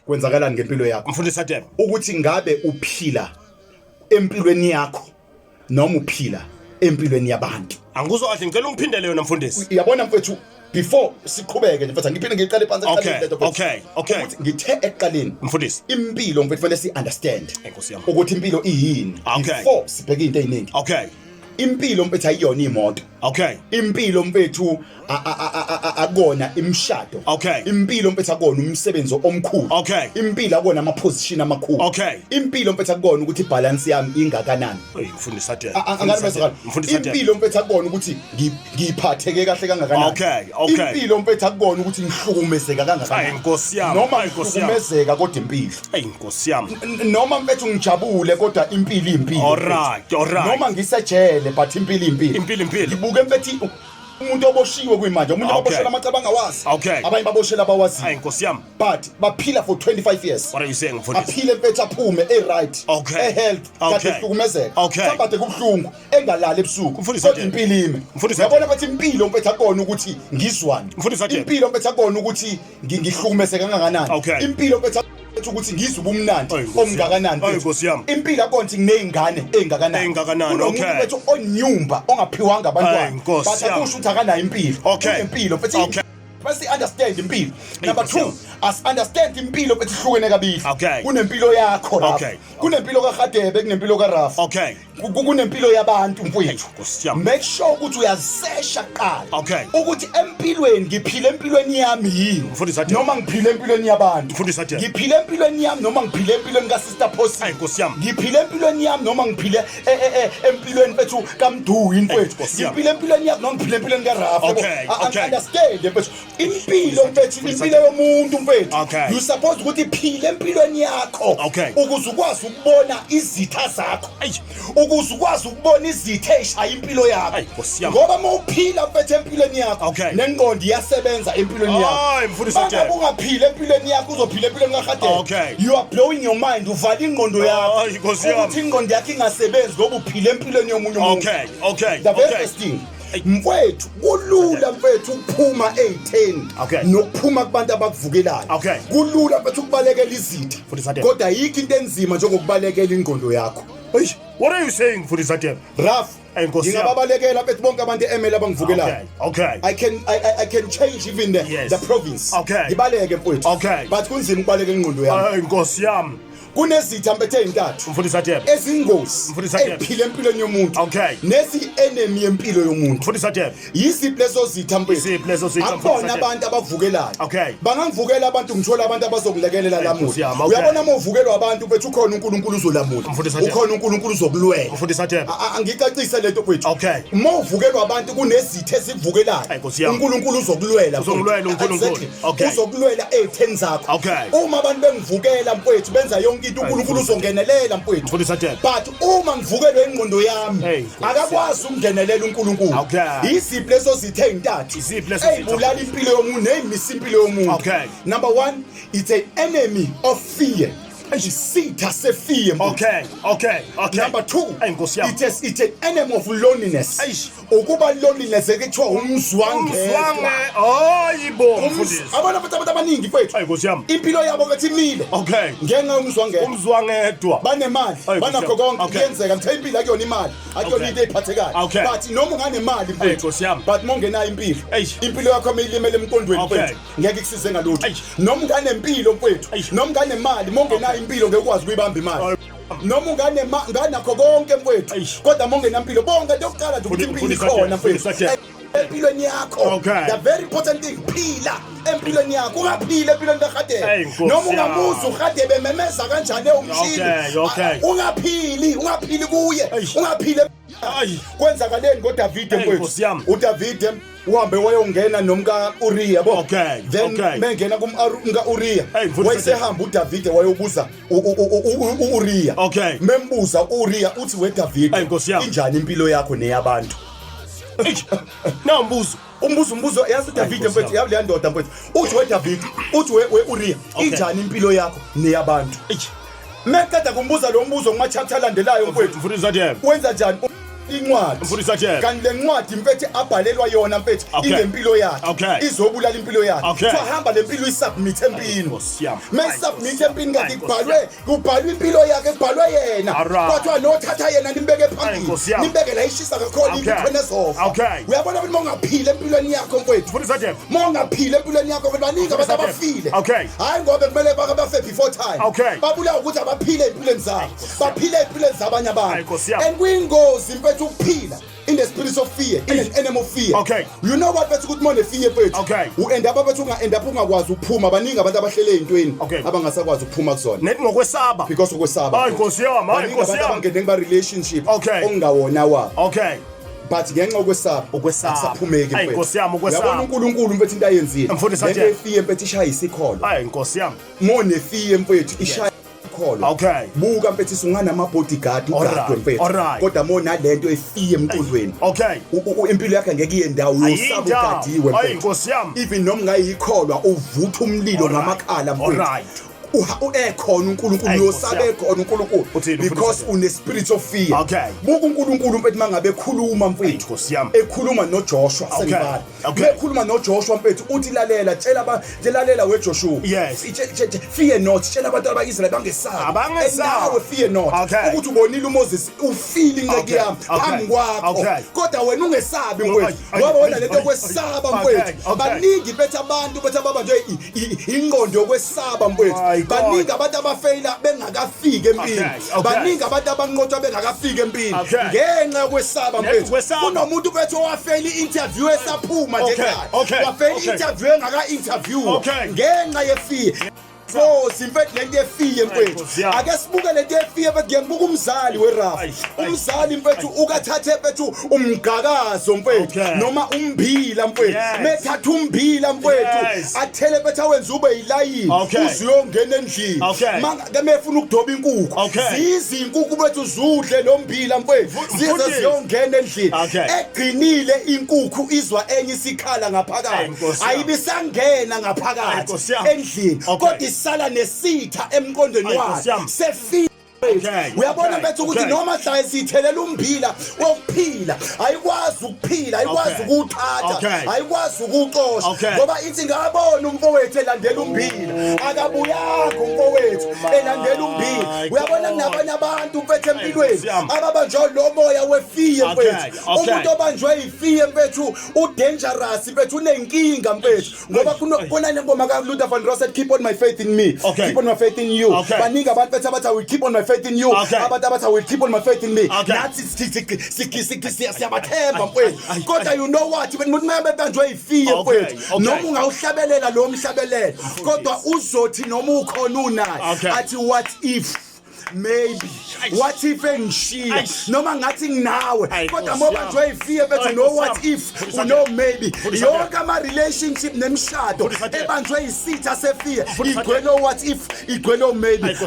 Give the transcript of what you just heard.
Kwenzakalani ngempilo yakho? Mfundisi Hadebe. Ukuthi ngabe uphila empilweni yakho noma uphila empilweni yabantu. Angikuzwa kahle, ngicela ungiphindele yona, mfundisi. Uyabona mfethu, before siqhubeke nje mfethu, ngiphinde ngiqale phansi ekuqaleni lento, mfethu. Ukuthi ngithe ekuqaleni, Mfundisi, impilo mfethu fanele si-understand Enkosi yami. ukuthi impilo iyini before sibheke into eziningi. Impilo mfethu ayiyona imoto. Impilo mfethu akona imishado. Impilo mfethu akona umsebenzi omkhulu. Impilo akona ama position amakhulu. Impilo mfethu akona ukuthi ibalance yami ingakanani. Hey, mfundisi Hadebe. Angani bezwakala? Mfundisi Hadebe. Impilo mfethu akona ukuthi ngiphatheke kahle kangakanani. Impilo mfethu akona ukuthi ngihlukumezeka kangakanani. Ayi, Nkosi yami. Noma Ayi, Nkosi yami. ngihlukumezeka kodwa impilo. Hey, Nkosi yami. Noma mfethu ngijabule kodwa impilo impilo. All right. Noma ngisejele but impilo impilo. Impilo, impilo. Ngibuke mfethu umuntu oboshiwe kuyimanje, umuntu oboshela amacala angawazi. Abanye baboshela abawaziyo. Ayi, Nkosi yami. But baphila for 25 years. What are you saying, mfundisi? Aphile mfethu, aphume e-right, e-health, kade ehlukumezeka. Mhlawumbe kade kubuhlungu, engalali ebusuku, Mfundisi kodwa Hadebe. impilo ime. Mfundisi Uyabona Hadebe. bathi impilo mfethu akona ukuthi ngizwane. Mfundisi Hadebe. Impilo mfethu akona ukuthi ngihlukumezeka kangakanani. Impilo mfethu ukuthi ngizwe ubumnandi Ayi, Nkosi yami. omngakanani Ayi, mfethu. Nkosi yami. Impilo akona ukuthi nginey'ngane ey'ngakanani. Ey'ngakanani, Kunomuntu okay. mfethu onyumba ongaphiwanga abantwana. Ayi, Nkosi But yami. akusho ukuthi akanayo impilo. Unempilo mfethu. Must understand impilo. Number Nkosi 2, yami. as understand impilo mfethu ihlukene kabili. Kunempilo yakho Rafa. Kunempilo kaHadebe, kunempilo kaRafa. Kunempilo yabantu mfowethu. Nkosi yami. Make sure ukuthi uyazisesha kuqala. Ukuthi empilweni ngiphile empilweni yami yini? Mfundisi Hadebe. Noma ngiphile empilweni yabantu. Mfundisi Hadebe. Ngiphile empilweni yami noma ngiphile empilweni kaSister Posi. Ayi, Nkosi yami. Ngiphile empilweni yami noma ngiphile empilweni mfethu kaMduyi mfethu. Nkosi yami. Ngiphile empilweni yami noma ngiphile empilweni kaRafa. Understand mfethu. Impilo mfethu, Mfundisi impilo yomuntu mfethu. You supposed ukuthi iphile empilweni yakho. Ukuze ukwazi ukubona izitha zakho. Ayi. Ukuze ukwazi ukubona izitha ezishaya impilo yakho. Ayi, Nkosi yami. Ngoba uma uphila mfethu empilweni yakho, nengqondo iyasebenza empilweni yakho. Hayi, mfundisi Uma ngabe Hadebe. ungaphili empilweni yakho, uzophila empilweni kaHadebe. You are blowing your mind, uvala ingqondo yakho. Hayi, Nkosi yami. Ukuthi ingqondo yakho ingasebenzi ngoba uphila empilweni yomunye umuntu. The very first thing. Mfethu, kulula mfethu ukuphuma ey'theni nokuphuma kubantu abakuvukelayo. Kulula mfethu ukubalekela izitha. Mfundisi Hadebe. Kodwa ayikho into enzima njengokubalekela ingqondo yakho. Eish, what are you saying, Mfundisi Hadebe? Raf, Ey, Nkosi yami. ngingababalekela mfethu bonke abantu e-ML abangivukelayo. I can change even the province. Ngibaleke mfethu. But kunzima ukubalekela ingqondo yami. Ay, Nkosi yami. Kunezitha mfethu ezintathu. Mfundisi Hadebe. Ezingozi. Mfundisi Hadebe. Eziphila empilweni yomuntu. Nezi enemy yempilo yomuntu. Mfundisi Hadebe. Yiziphi lezo zitha mfethu? Yiziphi lezo zitha, Mfundisi Akubona Hadebe? abantu abavukelayo. Bangangivukela abantu, ngithola abantu abazokulekelela Ey, lamuhla. Nkosi yami, okay. Uyabona uma uvukelwa abantu mfethu, ukhona uNkulunkulu uzolamula. Mfundisi Hadebe. Ukhona uNkulunkulu uzokulwela. Mfundisi Hadebe. Angicacise lento mfethu. Uma uvukelwa abantu kunezitha ezikuvukelayo. Ey, Nkosi yami. uNkulunkulu uzokulwela mfethu. Uzokulwela uNkulunkulu. Exactly. Uzokulwela ezitheni zakho. Uma abantu bengivukela mfethu, benza yonke into, uNkulunkulu Mfundisi uzongenelela mfethu. Mfundisi Hadebe. But uma ngivukelwe ingqondo yami, Hey, Nkosi akakwazi ukungenelela uNkulunkulu. Yiziphi lezo zitha ezintathu? Yiziphi lezo zitha? Eyibulala impilo yomuntu neyimisa impilo yomuntu. Number 1, it's an enemy of fear. Isitha sefear. Number 2, Ey, Nkosi yami. it's an enemy of loneliness. Eish. Ukuba loneliness ekuthiwa umzwangedwa. Umzwange, hayi bo, mfundisi. Abona futhi abantu abaningi mfethu. Ayi, Nkosi yami. Impilo yabo bethi imile. Ngenxa yomzwangedwa. Umzwangedwa. Banemali, Ayi, Nkosi banakho yami. konke, kuyenzeka ngithe impilo akuyona imali, akuyona into eyiphathekayo. But noma unganemali mfethu, Ayi, Nkosi yami. but uma ungenayo impilo, Eish. impilo yakho uma ilimele emqondweni mfethu, ngeke ikusize ngalutho. Eish. Noma unganempilo mfethu, Eish. noma unganemali, uma ungenayo impilo ngeke ukwazi ukuyibamba imali. Ayi. Noma unganakho konke mfethu, Eish. kodwa uma ungenampilo, bonke into yokuqala nje ukuthi impilo Mfundisi ikhona Hadebe, mfethu. Mfundisi Hadebe. Empilweni yakho. The very important thing, phila empilweni yakho, ungaphili empilweni kaHadebe. Hey, Nkosi Noma yami. ungamuzwa uHadebe ememeza kanjani ewumshini. Ungaphili, ungaphili kuye. Eish. Ungaphili. Ayi. Kwenzakaleni ngoDavide Hey, mfethu? Nkosi yami. uDavide uhambe wayongena nomka Uriya, yabo. Then mengena kumka Uriya, Hey, Mfundisi wayesehamba uDavide wayobuza uUriya. Membuza uUriya uthi we Davide, Hey, Nkosi yami. injani impilo yakho neyabantu? Eish. Na umbuzo. Umbuzo, umbuzo, yazi uDavide Nkosi mfethu, yami. yazi leya ndoda mfethu. Uthi we Davide, uthi we Uriya, injani impilo yakho neyabantu? Eish. Meqeda kumbuza lo mbuzo kuma chapter alandelayo mfethu. Mfundisi Hadebe. Wenza njani? Incwadi. Mfundisi Ajele. Kanti le ncwadi mfethu abhalelwa yona mfethu Okay. ingempilo yakhe. Okay. Izobulala impilo yakhe. Okay. So hamba le mpilo isubmit empini. Nkosi yami. Mayisubmit Ayi, empini kanti Nkosi kubhalwe kubhalwe impilo yakhe kubhalwe yena. Alright. Kwathiwa lo thatha yena nimbeke phambili. Nkosi yami. Nimbeke la ishisa kakhona Okay. into khona ezofa. Okay. Uyabona ukuthi mawungaphila empilweni yakho mfethu. Mfundisi Ajele. Mawungaphila empilweni yakho mfethu baningi abantu abafile. Okay. Hayi ngoba kumele bake bafe before time. Okay. Babulawa ukuthi abaphile empilweni zabo. Baphile empilweni zabanye Ayi, abantu. Nkosi yami. And kuyingozi mfethu ukuphila in the spirit of fear, in an enemy of fear. Okay. You know what mfethu ukuthi mone fear mfethu. Okay. U-end up mfethu unga end up ungakwazi ukuphuma baningi abantu abahlele ezintweni Okay. abangasakwazi ukuphuma kuzona. Nethi ngokwesaba. Because ukwesaba. Hayi Nkosi yami, hayi Baningi Nkosi abantu yami. abangene kuba relationship Okay. okungawona wabo. Okay. But ngenxa yokwesaba Ukwesaba. akusaphumeki Ayi, mfethu. Nkosi yami, ukwesaba. Uyabona uNkulunkulu mfethu into ayenzile. Mfundisi Lento Ajele. efear mfethu ishaya isikholo. Hayi Nkosi yami. Mone fear mfethu ishaya isikholo. Okay. Buka mfethu sunganama bodyguard ugadwe Alright, mfethu. alright. Kodwa mona lento efear emqondweni. Okay. Impilo yakhe ngeke iye ndawo uyosaba Ayindawo. ugadiwe Ayi Nkosi yami. Even noma ungayikholwa uvutha umlilo Alright. ngamakhala mfethu. Alright. Ekhona uNkulunkulu Ayi, uyosabe Nkosi yami. ekhona uNkulunkulu Uthini, mfundisi because Ajele? une spirit of fear. Okay. Buka uNkulunkulu mfethu mangabe ekhuluma Ayi, mfethu. Nkosi yami. Ekhuluma noJoshua Okay. sengivala. Okay. Mekhuluma noJoshua mfethu uthi lalela tshela aba lalela weJoshua. Yes. Fear not tshela abantu abakwaIsrael bangesabi. Abangesabi. And nawe fear not. Okay. Ukuthi ubonile uMoses ufile inceku Okay. yami Okay. phambi kwakho. Okay. Kodwa wena ungesabi Ayi, mfethu. ayi, Ngoba wena ayi, lento ayi, yokwesaba ayi. mfethu. Okay, okay. Baningi mfethu abantu mfethu ababanjwe ingqondo yokwesaba mfethu. My God. Baningi abantu abafeyila bengakafiki empini. Okay, okay. Baningi abantu abanqotshwa bengakafiki empini. Okay. Ngenxa yokwesaba mfethu. Ukwesaba. Kunomuntu mfethu owafeyila i-interview esaphuma nje Okay, ekhaya. okay, Wafeyila okay. i-interview engaka-interview. Okay. Ngenxa yefear. Nkosi mfethu lento yefear mfethu. Nkosi yami. Ake sibuke lento yefear mfethu ngiyabuka umzali werafu. Ayi, ayi. Umzali mfethu ukathathe mfethu umgakazo mfethu Okay. noma umbila mfethu. Yes. Methatha umbila mfethu Yes. athele mfethu awenze ube yilayini Okay. uze uyongena endlini. Okay. Manga mefuna ukudoba inkukhu. Okay. Zizi inkukhu mfethu zudle lo mbila mfethu. Zize Mfundisi. ziyongena endlini. Okay. Egcinile inkukhu izwa enye isikhala Ayi, ngaphakathi. Nkosi yami. Ayibisangena Ayi, ngaphakathi Nkosi yami. endlini. Okay. Kodwa isala nesitha emqondweni Ayi, Nkosi wayo. yami. Sefile. Okay, Uyabona okay, mfethu ukuthi okay. noma hlaye sithelela umbila wokuphila ayikwazi ukuphila ayikwazi Okay. ukuwuthatha Okay. ayikwazi ukuwuxosha Okay. ngoba ithi ngabona umfowethu elandela umbila akabuyanga umfowethu elandela umbila My uyabona God. kunabanye abantu mfethu empilweni Nkosi yami. ababanjwe lo moya wefear Okay, mfethu okay. umuntu obanjwe yifear mfethu udangerous mfethu unenkinga mfethu ngoba khona nengoma ka Luther Vandross ethi keep on my faith in me Okay. keep on my faith in you Okay. baningi abantu bethu abathi I will keep on my faith in you Okay. abantu abathi I will keep on my faith in me Okay. nathi siyabathemba mfethu kodwa you know what umuntu mabebanjwe yifear Okay, mfethu okay. noma ungawuhlabelela lo mhlabelelo kodwa uzothi noma ukhona unaye Okay. athi what if maybe what if engishiya Eish. noma ngathi nginawe Ayi, kodwa Nkosi ngoba yami. nje ifear bethu Ayi, no Nkosi what yami. if Mfundisi no Ajele. maybe Mfundisi yonke ama relationship nemishado Mfundisi Ajele. ebanjwe isitha sefear Mfundisi igcwele what if igcwele maybe Ayi, Nkosi